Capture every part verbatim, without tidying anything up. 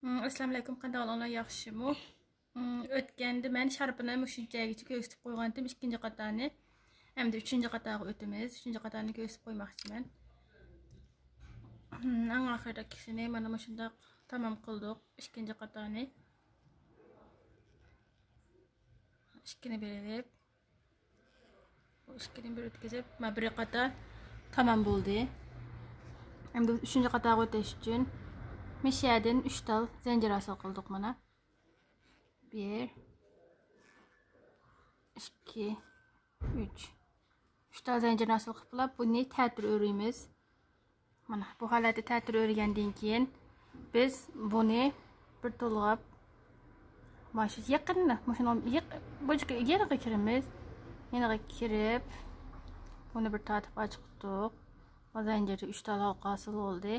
ئەسسالامۇئەلەيكۇم، قانداق ئەھۋالىڭلار، ياخشىمۇ؟ ئۆتكەندە مەن شارپىنى مۇشۇنچە يەرگىچە كۆرسىتىپ قويغانتىم، ئىككىنچى قاتارنى. ئەمدى ئۈچىنچى قاتارغا ئۆتىمىز. ئۈچىنچى قاتارنى كۆرسىتىپ قويماقچىمەن. ئەڭ ئاخىرىدىكىسىنى مانا مۇشۇنداق تامام قىلدۇق، ئىككىنچى قاتارنى. ئىككىنى بىر ئېلىپ، بۇ ئىككىدىن بىر ئۆتكۈزۈپ، مانا بىر قاتار تامام بولدى. ئەمدى ئۈچىنچى قاتارغا ئۆتۈش ئۈچۈن مۇشۇ يەردىن ئۈچ تال زەنجىر ھاسىل قىلدۇق مانا. بىر، ئىككى، ئۈچ. ئۈچ تال زەنجىرنى ھاسىل قىلىپ بولۇپ، بۇنى تەتۈر ئۆرۈيمىز. مانا بۇ ھالەتتە تەتۈر ئۆرىگەندىن كېيىن، بىز بۇنى بىر تولغاپ، مانا شۇ يېقىندا، مۇشۇنىڭ يېق-، بۇ يېقىغا كىرىمىز. يېنىغا كىرىپ، بۇنى بىر تارتىپ ئاچىقتۇق. مانا زەنجىردە ئۈچ تال ھالقا ھاسىل بولدى.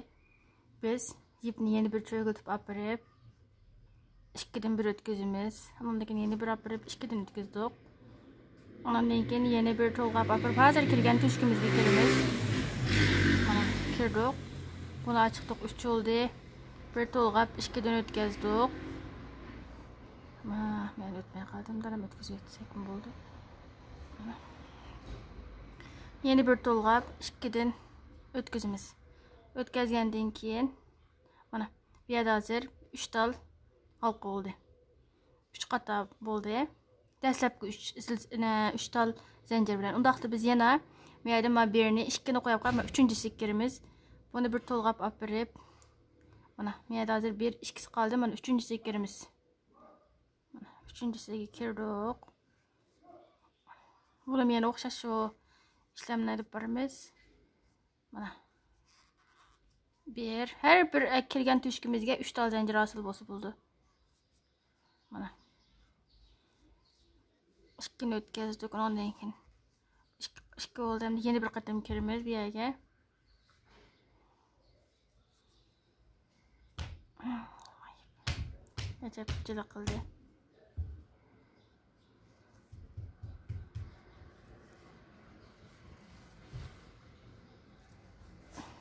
بىز يىپنى يەنە بىر چۆگۈلىتىپ ئاپىرىپ، ئىككىدىن بىر ئۆتكۈزىمىز. ئۇنىڭدىن كېيىن يەنە بىر ئاپىرىپ، ئىككىدىن ئۆتكۈزدۇق. ئۇنىڭدىن كېيىن يەنە بىر تولغاپ ئاپىرىپ، ھازىر كىرگەن تۆشۈكىمىزگە كىرىمىز. مانا، كىردۇق. بۇنى ئاچىقتۇق، ئۈچ بولدى. بىر تولغاپ، ئىككىدىن ئۆتكۈزدۇق. مانا، مەن ئۆتمەي قالدىم، دادام ئۆتكۈزۈپ ئۆتسەكمۇ بولدى. مانا. يەنە بىر تولغاپ، ئىككىدىن ئۆتكۈزىمىز. ئۆتكۈزگەندىن كېيىن، مانا، بۇ يەردە ھازىر ئۈچ تال ھالقا بولدى. ئۈچ قاتار بولدى. دەسلەپكى ئۈچ سىلس-، نە، ئۈچ تال زەنجىر بىلەن. ئۇنداقتا بىز يەنە بۇ يەردە مانا بىرنى، ئىككىنى قويۇپ قويۇپ، مانا ئۈچىنچىسىگە كىرىمىز. بۇنى بىر تولغاپ ئاپىرىپ، مانا، بۇ يەردە ھازىر بىر، ئىككىسى قالدى. مانا ئۈچىنچىسىگە كىرىمىز. مانا ئۈچىنچىسىگە كىردۇق. بۇنىمۇ يەنە ئوخشاش شۇ ئىشلەمنى ئېلىپ بارىمىز. مانا. بىر، ھەر بىر كىرگەن تۆشۈكىمىزگە ئۈچ تال زەنجىر ھاسىل بولسا بولىدۇ. مانا. ئىككىنى ئۆتكۈزدۇق، ئۇنىڭدىن كېيىن ئىككى، ئىككى بولدى، ئەمدى يەنە بىر قېتىم كىرىمىز بۇ يەرگە. ئەجەب جىلىقىلدى.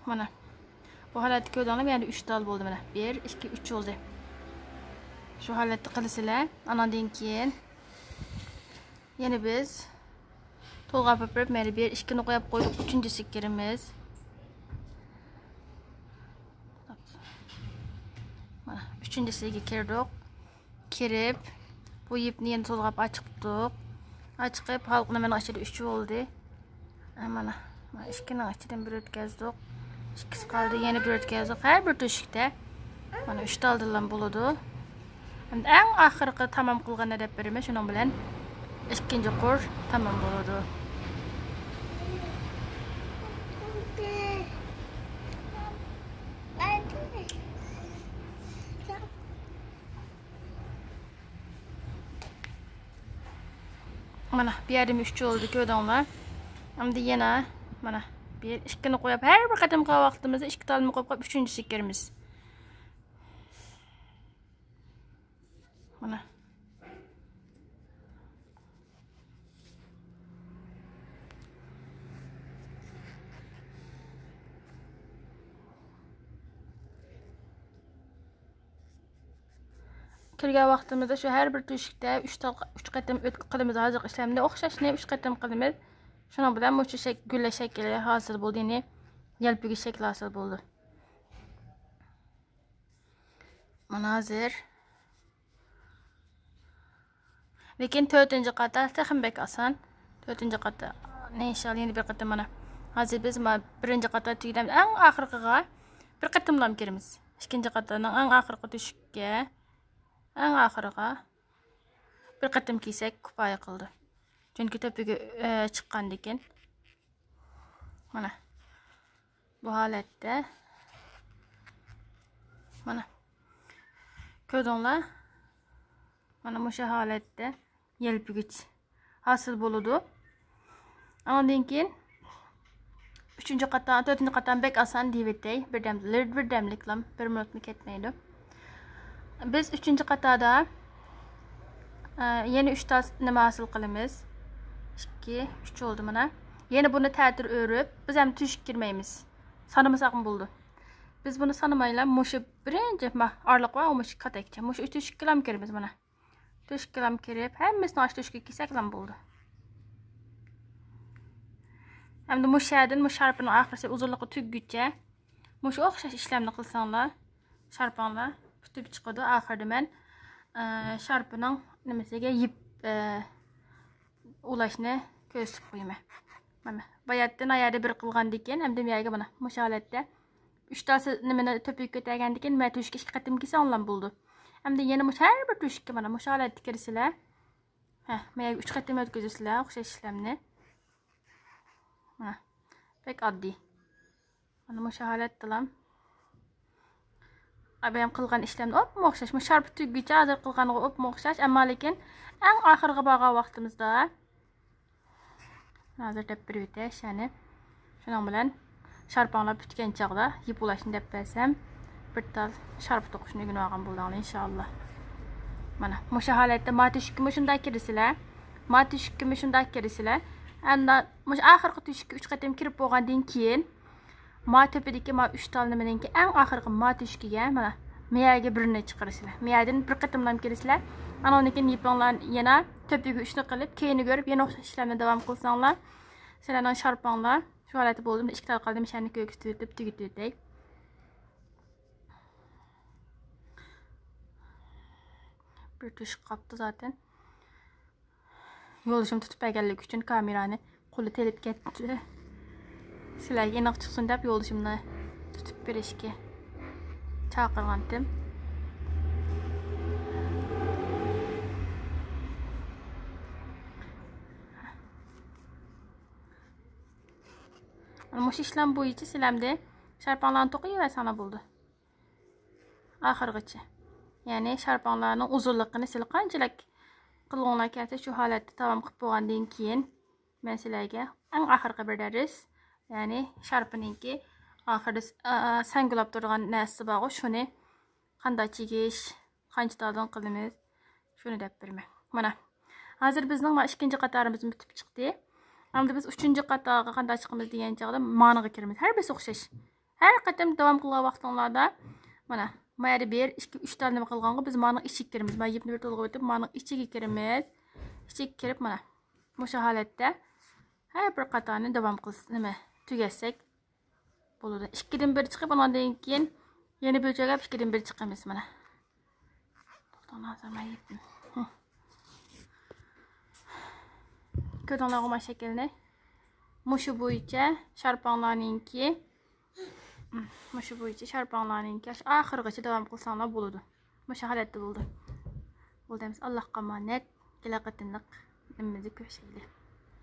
مانا. بۇ ھالەتتە كۆردۈڭلارمۇ؟ يەنە ئۈچ تال بولدى مانا. بىر، ئىككى، ئۈچ بولدى. شۇ ھالەتتە قىلىسىلەر. ئاناندىن كېيىن يەنە بىز تولغاپ ئاپىرىپ، مەيلى بىر، ئىككىنى قويۇپ قويدۇق، ئۈچىنچىسىگە كىرىمىز. مانا، ئۈچىنچىسىگە كىردۇق. كىرىپ، بۇ يىپنى يەنە تولغاپ ئاچىقتۇق. ئاچىقىپ، ھالقىنى مانا ئىچىدە ئۈچ بولدى. ئە، مانا، مانا ئىككىنىڭ ئىچىدىن بىر ئۆتكەزدۇق. ئىككىسى قالدى، يەنە بىر ئۆتكەزدۇق. ھەر بىر تۆشۈكتە مانا ئۈچ تالدىنلا بولىدۇ. ئەمدى ئەڭ ئاخىرقى تامام قىلغان ئەدەپ بېرىمىز، شۇنىڭ بىلەن ئىككىنچى قۇر تامام بولىدۇ. مانا، بۇ يەردىمۇ ئۈچ بولدى، كۆردۈڭلار. ئەمدى يەنە، مانا، بىر، ئىككىنى قويۇپ، ھەر بىر قېتىم قىلغان ۋاقتىمىزدا ئىككى تالنى قويۇپ، قويۇپ، ئۈچىنچىسىگە كىرىمىز. مانا. كىرگەن ۋاقتىمىزدا شۇ ھەر بىر تۆشۈكتە ئۈچ تال-، ئۈچ قېتىم ئۆت-، قىلىمىز. ھازىرقى ئىشلەمنى ئوخشاشنى ئۈچ قېتىم قىلىمىز. شۇنىڭ بىلەن مۇشۇ شەك-، گۈللە شەكلى ھاسىل بولدى، يەنى يەلپۈگۈچ شەكلى ھاسىل بولدى. مانا ھازىر. لېكىن تۆتىنچى قاتار تېخىمۇ بەك ئاسان. تۆتىنچى قاتار، ئىنشاللا يەنە بىر قېتىم مانا. ھازىر بىز مانا بىرىنچى قاتار تۈگىدى. ئەڭ ئاخىرقىغا بىر قېتىملام كىرىمىز. ئىككىنچى قاتارنىڭ ئەڭ ئاخىرقى تۆشۈككە، ئەڭ ئاخىرىغا بىر قېتىم كىيسەك كۇپايە قىلىدۇ. چۈنكى تۆپىگە، ئە، چىققاندىكىن. مانا. بۇ ھالەتتە. مانا. كۆردۈڭلار؟ مانا مۇشۇ ھالەتتە يەلپۈگۈچ ھاسىل بولىدۇ. ئاندىن كېيىن ئۈچىنچى قاتار، تۆتىنچى قاتار بەك ئاسان دېيىۋېتەي. بىردەم، بىردەملىكلام، بىر مىنۇتمۇ كەتمەيدۇ. بىز ئۈچىنچى قاتاردا، ئە، يەنە ئۈچ تال نېمە ھاسىل قىلىمىز. ئىككى، ئۈچ بولدى مانا. يەنە بۇنى تەتۈر ئۆرۈپ، بىز ھەم تۆشۈك كىرمەيمىز. سانىمىساقمۇ بولىدۇ. بىز بۇنى سانىمايلا، مۇشۇ بىرىنچى، ما، ئارىلىق بار، مۇشۇ كاتەكچە. مۇشۇ ئۈچ تۆشۈككىلام كىرىمىز مانا. تۆشۈككىلام كىرىپ، ھەممىسىنى ئاشۇ تۆشۈككە كىيسەكلام بولدى. ئەمدى مۇشۇ يەردىن مۇشۇ شارپىنىڭ ئاخىرىسى ئۇزۇنلۇقى تۈگىگۈچە مۇشۇ ئوخشاش ئىشلەمنى قىلساڭلار، شارپاڭلار پۈتۈپ چىقىدۇ. ئاخىرىدا مەن، ئە، شارپىنىڭ نېمىسىگە يىپ، ئە، ئۇلاشنى كۆرسىتىپ قويىمەن. مانا، باياتتىن ئايەردە بىر قىلغاندىكىن، ئەمدى يەرگە مانا مۇشۇ ھالەتتە ئۈچ تال سىز نېمىنى تۆپىگە كۆتەرگەندىكىن، مەن تۆشۈككە ئىككى قېتىم كىيسەڭلام بولىدۇ. ئەمدى يەنە مۇشۇ ھەر بىر تۆشۈككە مانا مۇشۇ ھالەتتە كىرىسىلەر. ھە، مەن يەرگە ئۈچ قېتىم ئۆتكۈزىسىلەر ئوخشاش ئىشلەمنى. مانا، بەك ئاددىي. مانا مۇشۇ ھالەتتىلام. ئابايام قىلغان ئىشلەمنى ئوپمۇ ئوخشاش. مۇشۇ شارپا تۈگگىچە ھازىر قىلغانغا ئوپمۇ ئوخشاش. ئەمما لېكىن ئەڭ ئاخىرغا بارغان ۋاقتىمىزدا، ھازىر دەپ بېرىۋېتەي، يەنى شۇنىڭ بىلەن شارپاڭلار پۈتكەن چاغدا يىپ ئۇلاشنى دەپ بەرسەم، بىر تال شارپا توقۇشنى ئۆگىنىۋالغان بولىدىغان ئىنشاللا. مانا مۇشۇ ھالەتتە ما تۆشۈككىمۇ شۇنداق كىرىسىلەر، ما تۆشۈككىمۇ شۇنداق كىرىسىلەر. ئەمدى مۇشۇ ئاخىرقى تۆشۈككە ئۈچ قېتىم كىرىپ بولغاندىن كېيىن، ما تۆپىدىكى ما ئۈچ تال نېمىنىڭكى ئەڭ ئاخىرقى ما تۆشۈكىگە، مانا، مەيەرگە بىرنى چىقىرىسىلەر. مەيەردىن بىر قېتىملام كىرىسىلەر. ئانىڭدىن كېيىن يىپىڭلار يەنە تۆپىگە ئۈچنى قىلىپ، كەينىگە ئۆرۈپ، يەنە ئوخشاش ئىشلارنى داۋام قىلساڭلار، سىلەرنىڭ شارپاڭلار شۇ ھالەتتە بولىدۇ. ئىككى تال قالدى، مۇشۇنى كۆرسىتىۋېتىپ تۈگىتىۋېتەي. بىر تۆشۈك قاپتۇ زاتەن. يولدىشىم تۇتۇپ بەرگەنلىكى ئۈچۈن كامېرانى قولى تېلىپ كەتتى. سىلەرگە ئېنىق چىقسۇن دەپ يولدىشىمنى تۇتۇپ بېرىشكە چاقىرغانتىم. مۇشۇ ئىشلار بويىچە سىلەمدە شارپاڭلارنى توقۇيۇۋەرسەڭلار بولىدۇ. ئاخىرغىچە. يەنى شارپاڭلارنىڭ ئۇزۇنلۇقىنى سىلەر قانچىلىك قىلغۇڭلار كەلسە، شۇ ھالەتتە داۋام قىلىپ بولغاندىن كېيىن، مەن سىلەرگە ئەڭ ئاخىرقى بىر دەرس، يەنى شارپىنىڭكى ئاخىرىدا س-، ئا، ساڭگىلاپ تۇرىدىغان نەرسىسى بارغۇ، شۇنى قانداق چىگىش، قانچە تالدىن قىلىمىز، شۇنى دەپ بېرىمەن. مانا، ھازىر بىزنىڭ مانا ئىككىنچى قاتارىمىز پۈتۈپ چىقتى. ئەمدى بىز ئۈچىنچى قاتارغا قانداق چىقىمىز دېگەن چاغدا مانىغا كىرىمىز. ھەر بىرسى ئوخشاش. ھەر قېتىم داۋام قىلغان ۋاقتىڭلاردا، مانا، ما يەردە بىر، ئىككى، ئۈچ تال نېمە قىلغانغا بىز مانىڭ ئىچىگە كىرىمىز. مانا يىپنى بىر تولغىۋېتىپ، مانىڭ ئىچىگە كىرىمىز. ئىچىگە كىرىپ، مانا، مۇشۇ ھالەتتە ھەر بىر قاتارنى داۋام قىلسا، نېمە، تۈگەتسەك بولىدۇ. ئىككىدىن بىر چىقىپ، ئۇنىڭدىن كېيىن يەنە بىر چۆگەپ، ئىككىدىن بىر چىقىمىز، مانا. توختاڭ، ھازىر مەن يەتتىم. ھە. كۆردۈڭلارغۇ ما شەكىلنى؟ مۇشۇ بويىچە شارپاڭلارنىڭكى، مۇشۇ بويىچە شارپاڭلارنىڭكى ئاخىرغىچە داۋام قىلساڭلار بولىدۇ. مۇشۇ ھالەتتە بولىدۇ. بولدى ئەمىسە، ئاللاھقا ئامانەت. كېلەر قېتىملىق نېمىمىزنى كۆرۈشەيلى.